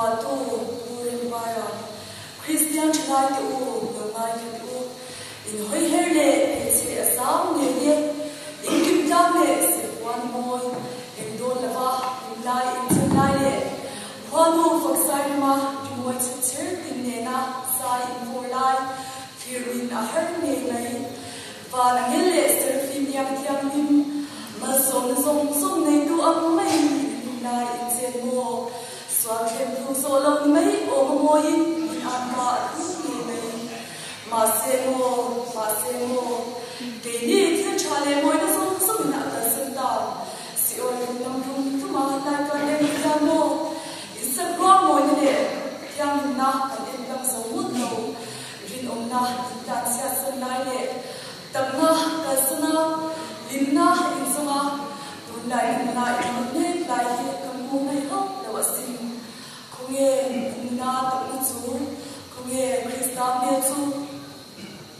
Phuahtu Pu Rempara, Kristian thalaite u lo ngaithla teh u, in hawi her leh hmeichhe a sang ngei e, in kim tlang leh serpuan mawi eng dawn lova hlim lai in chan lai leh khuanu faksai rama rimawi chhut chher tin nena zai in vawr lai thlir min a har ngei mai. Van a ngel leh serfim iang thianghlim, malsawmna zawng zawng neitu ang maiin in hlim lai in chen maw? Sual thlem tluk zawh lo ni mai awm a mawiin in anka a tluk ngei mai. Mahse maw, mahse maw, keini thil tha leh mawina zawng zawngin a kalsan ta. Siawi lung lam rum tum a laituan lem ni hian maw, in sakruang mawina leh thianghlimna kan en tlang zo ngawt lo. Rinawmna intlanchhiatsan lai leh tamna kalsana hlimna inzawnga tunlai nunna inhman mek lai hi ka hmu mai hauh lo asin. Khawnge nunna tamna chu? Khawnge Krista hmel chu?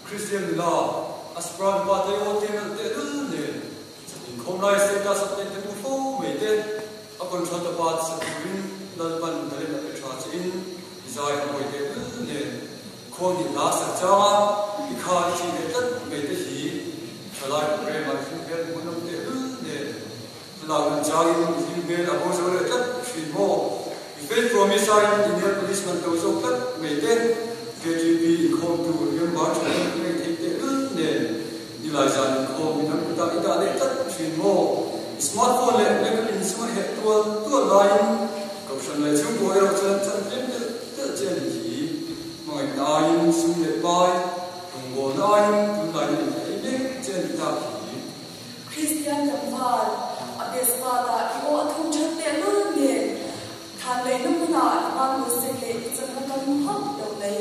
Kristian nula, a soprano pa te aw te nalh tehlul nen Inkhawm lai status update te hmu fo mai te, a contract a pa sak turin Lalpan talent a pe tha che in i zai a mawi teh lul nen khuang i hla sak chang a, i kha i thih leh tlat mai te hi thalai program ah i hlim hmel hmuh nawm teh lul nen thlalak nun chang in i hlim hmel a bo zo leh tlat thin maw? I faith promise a in Indian police man to zawk tlat mai te, KTP inkhawm tur member tha tak i nei theih teh lul nen Nilai zan inkhawm midang kutah i dah leh tlat thin maw? I smartphone leh makeup in chu a heh tual tual laiin kohhran leh chhungkaw erawh chuan chan tlem telh telh che a ni hi. Hmangaihna aiin sum leh pai, rawngbawlna aiin tunlaina in ei mek che a ni tak hi. Kristian tlangval, a best part-ah i aw a thum that teh lul nen Thlan leina hmunah i hmanrua sek leh i chakna ka hmu hauh lo mai.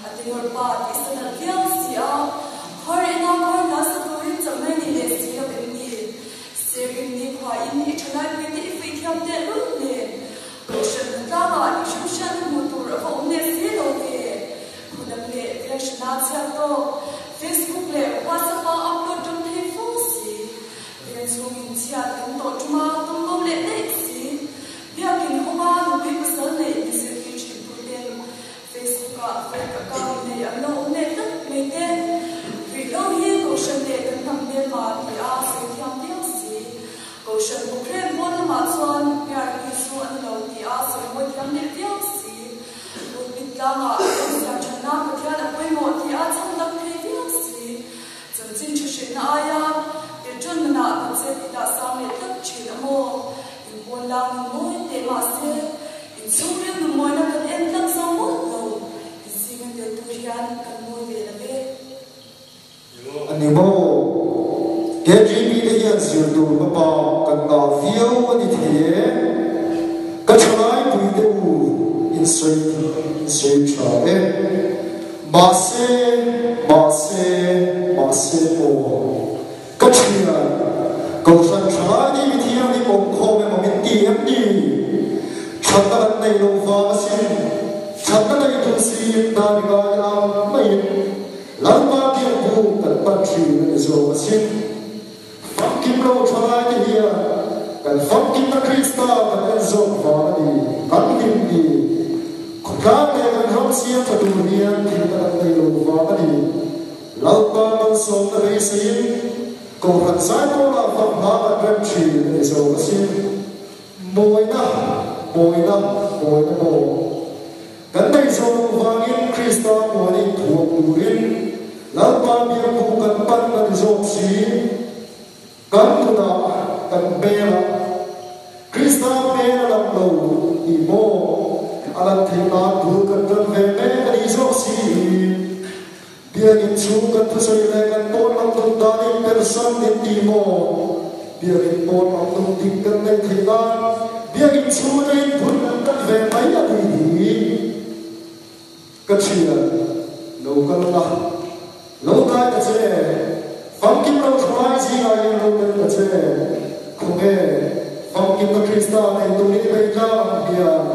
A tenor pa tih sa nalh viau si a, khawr ina khawr hna sa turin chakna i nei leh si lo em ni? Sir in ni khuain i thalai te i fuih thiam teh lul nen, Kohhran hnatlangah i hrimhriatna hmuh tur a va awm leh si lo ve. Khulam leh venghrana chhiat tawk, Facebook leh WhatsApp-a upload ram thei fo si. Veng chhungin chhiat kan tawh ṭuma tum leh daih si. Biakin hawnga nupui pasal neih mi zirtir thin tu ten Facebook ah fake account nei an lo awm leh tlat mai te. Ruihhlo hi Kohhran leh kan hnam hmelma ti a sawi thiam viau si. Kohhran programme pawn lamah chuan hmiar hi chu a ni lo ti a sawi mawi thiam leh viau si. Pulpit tlangah ram siam thatna Pathian a pawimawh ti a chhan dam thei viau si. Chanchin tha hrilhna aia petrol manah budget i dah sang leh tlat thin a maw? In pawn lang nun mawi teh mahse, in chhungril nun mawina kan en tlang zo mawlh lo. In zinga tel tur hian kan mawi ve la ve. A ni maw? KGB te hian zir tur hmapa kan ngah viau a ni thei e. Ka thalai pui te u in sawi in sawi tha e. Mahse, mahse, mahse aw. Ka thian, Kohhran thalai ni mi thianghlim awm khawm emaw min ti em ni? Thatna kan nei lo vang asin. Thatna nei tum siin dan i ngai ang maiin Lalpa biakbu kan pan thin a ni zawk asin. Famkim lo thalai te hian kan famkimna Krista kan en zawk vang a ni kan hlim ni. Khawtlang leh kan ram siam tha tur hian thilna kan nei lo vang a ni. Lalpa malsawmna beiseiin Kohhran Zaipawlah fak hma kan rem thin a ni zawk asin. Mawina, mawina, mawina maw? Kan nei zawh loh vangin Krista mawina inthuam turin Lalpa biakbu kan pan a ni zawk si. Kan nunah, kan hmelah Krista hmel a lang lo tih maw a lan theih nan bul kan tan ve mek a ni zawk si. Biakinn chung kan thusawi leh kan pawn lam dun danin persan in ti maw? Biakinn pawn lam dun dik kan neih theih nan biakinn chung atangin bul kan tan ve mai a ni hi. Ka thian, lo kal la, lo dai ta che, famkim lo thalai zingah hian lo tel ta che, khawnge famkimna Krista nei turin i bei tlang ang hian.